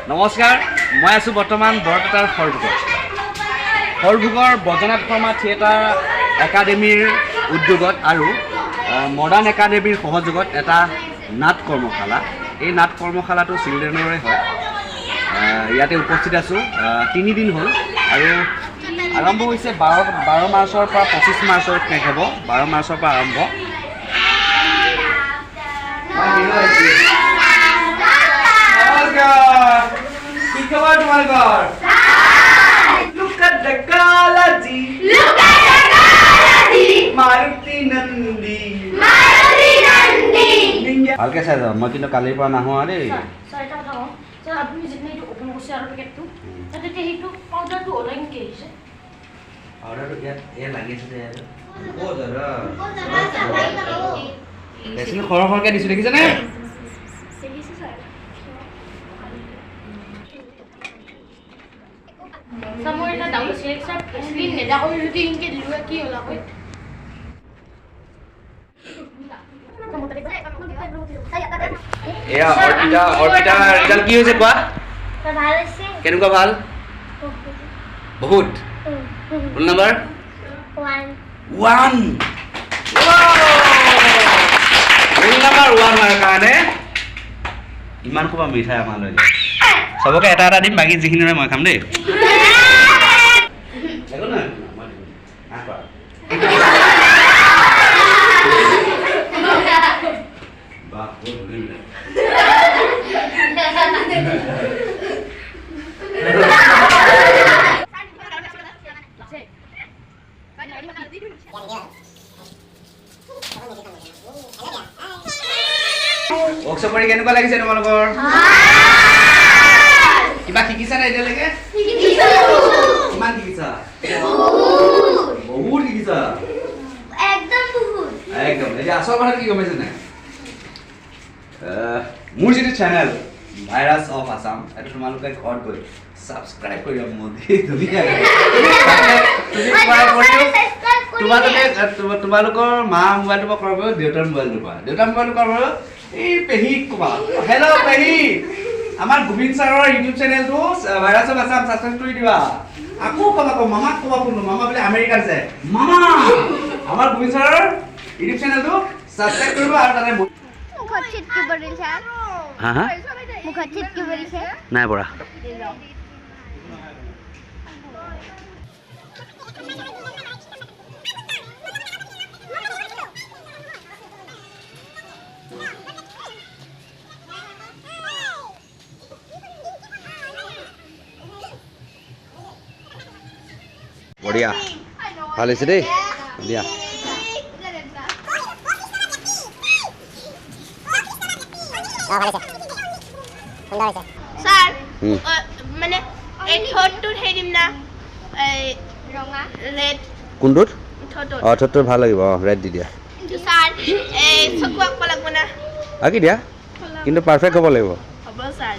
নমস্কাৰ, মই আছোঁ বৰ্তমান বৰপেটাৰ সৰভোগত। সৰভোগৰ বৈদ্যনাথ শৰ্মা থিয়েটাৰ একাডেমীৰ উদ্যোগত আৰু মডাৰ্ণ একাডেমীৰ সহযোগত এটা নাট কৰ্মশালা। এই নাট কৰ্মশালাটো চিলড্ৰেনৰে হয়। ইয়াতে উপস্থিত আছোঁ। 3 দিন হ'ল আৰু আৰম্ভ হৈছে 12 মাৰ্চৰ পৰা 25 মাৰ্চত শেষ হ'ব। 12 মাৰ্চৰ পৰা আৰম্ভ। মই হিৰো আহিছোঁ। নমস্কাৰ, কি খবৰ তোমালোকৰ? Look at the Kalaji, Maruti Nandi. ভালকে চাই যাওঁ। মই কিন্তু কালিৰ পৰা নাহো আৰু দেই। ছাৰ, এটা কথা কওঁ ছাৰ। আপুনি যিদিনা এইটো অ'পেন কৰিছে আৰু পেকেটটো, তাতে এতিয়া সেইটো পাউডাৰটো ওলাই কেনেকৈ আহিছে? পাউডাৰটো ইয়াত এয়া লাগি আছে যে ইয়াত। অ' দাদা, ভেকচিন সৰহ সৰহকৈ দিছোঁ, দেখিছেনে? দেখিছে ছাৰ। ছাৰ, মোৰ এটা ডাউট আছিলে ছাৰ। ভেচলিন নেদা কৰি যদি এনেকৈ দিলোঁ কি হ'ল আকৌ? এয়া অৰ্পিতা। অৰ্পিতা, ৰিজাল্ট কি হৈছে কোৱা। ভাল হৈছে। কেনেকুৱা ভাল? বহুত। Roll number? 1। 1। Roll number 1 হোৱাৰ কাৰণে ইমান সোপা মিঠাই আমালৈ। চবকে এটা এটা দিম, বাকী যিখিনি ৰয় মই খাম দেই। একো নহয়, একো নহয়, মই দিম। আহ, কৰা। বাহ, বহুত ধুনীয়া মিঠাই। ৱৰ্কশ্বপ কৰি কেনেকুৱা লাগিছে তোমালোকৰ? কিবা শিকিছা নে এতিয়ালৈকে? কিমান শিকিছা? বহুত শিকিছা? একদম বহুত। একদম। এতিয়া আচল কথাটো কি গম পাইছে নাই? মোৰ যিটো চেনেল ভাইৰাছ অফ আছাম, এইটো তোমালোকে ঘৰত গৈ ছাবস্ক্ৰাইব কৰি দিবা। মোদী ধুনীয়াকৈ তুমি কোৱাৰ উপৰিও তোমালোকে তোমালোকৰ মা মোবাইলটোৰ পৰা কৰিব, দেউতাৰ মোবাইলটোৰ পৰা, দেউতাৰ মোবাইলটো কৰিব, এই পেহীক ক'বা, "হেল্ল' পেহী, আমাৰ গোবিন্দ ছাৰৰ ইউটিউব চেনেলটো ভাইৰাছ অফ আছাম ছাবস্ক্ৰাইব কৰি দিবা।" আকৌ ক'বা, আকৌ মামাক ক'বা, ফোন, মামা বোলে আমেৰিকাত আছে, "মামা, আমাৰ গোবিন্দ ছাৰৰ ইউটিউব চেনেলটো ছাবস্ক্ৰাইব কৰিব" আৰু তাতে মুখত ছিটকি পৰিল ছাৰ। হা হা? মুখত ছিটকি পৰিছে। নাই পৰা। বঢ়িয়া, ভাল হৈছে দেই, দিয়া। ছাৰ। হুম। মানে এই ঠোঁটটোত সেই দিম না, এই ৰঙা। ৰেড। কোনটোত? ঠোঁটটোত। অঁ, ঠোঁটটোত ভাল লাগিব। অঁ, ৰেড দি দিয়া। ছাৰ, এই চকু আঁকিব লাগিব না? আঁকি দিয়া, কিন্তু পাৰফেক্ট হ'ব লাগিব। হ'ব ছাৰ।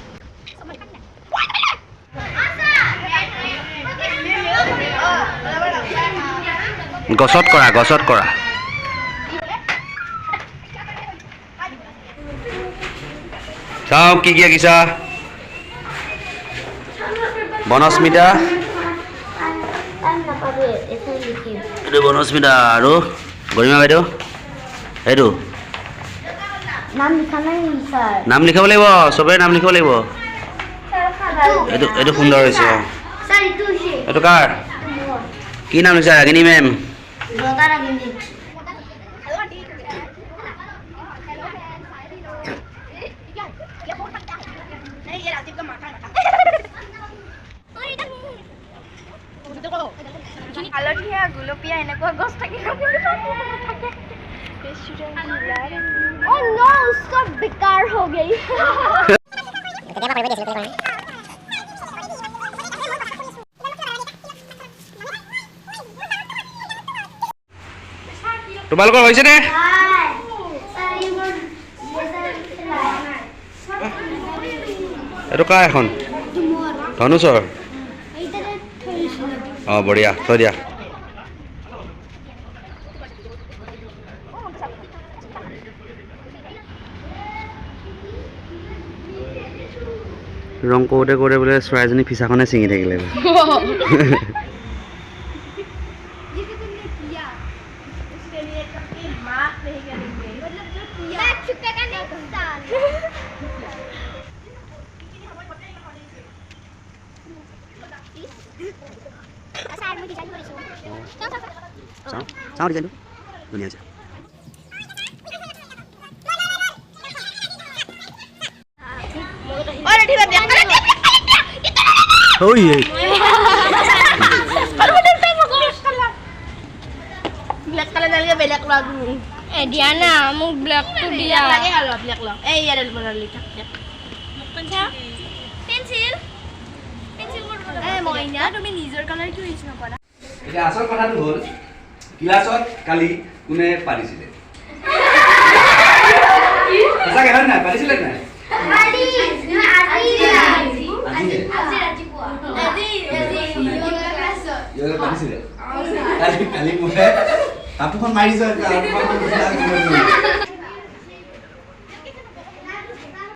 গছত কৰা, গছত কৰা। চাওঁ কি কি আঁকিছা। বনস্মিতা। নাপাবি, এইখন লিখিম। এইটো বনস্মিতা আৰু গৰিমা বাইদেউ সেইটো। নাম লিখা নাই নেকি ছাৰ? নাম লিখাব লাগিব, চবৰে নাম লিখিব লাগিব। এইটো সুন্দৰ হৈছে, অঁ। ছাৰ, এইটো হৈছে। এইটো কাৰ? মোৰ। কি নাম লিখিছা ৰাগিনী মেম? লতা ৰাগিনী। হালধীয়া, গুলপীয়া এনেকুৱা গছ থাকিলেও কিন্তু নাথাকে। Oh no, उसका बेकार हो गई। তোমালোকৰ হৈছেনে? এইটো কাৰ এখন? ধনুচৰ। অঁ, বঢ়িয়া, থৈ দিয়া। ৰং কৰোঁতে কৰোঁতে বোলে চৰাইজনী ফিচাখনে ছিঙি থাকিলে। ये तो तुमने किया। उसके लिए कभी माफ नहीं करेंगे। मतलब जो किया, मैं चुकेगा नहीं सर। ছাৰ, মই ডিজাইন কৰিছোঁ। চাওঁ চাওঁ, ডিজাইনটো ধুনীয়া হৈছে। অৰে ঠিক আছে। ঐ। ব্লেক কালাৰ নালাগে, বেলেগ লোৱা তুমি। এ দিয়া না, মোক ব্লেকটো দিয়া। লাগে আৰু ব্লেক লওঁ। এই ইয়াৰে বনালি থাক দিয়ক। Pencil, pencil. এ মইনা, তুমি নিজৰ কালাৰ কিয় ইউজ নকৰা? এতিয়া আচল কথাটো হ'ল, ক্লাছত কালি কোনে পাতিছিলে সঁচাকে, হয় নাই? পাতিছিলে নাই? আজি আজি। আজিহে? আজি ৰাতিপুৱা, আজি আজি ইহঁতে পাতিছিলে কালি। কালি মই কাপোৰখন মাৰি দিছোঁ।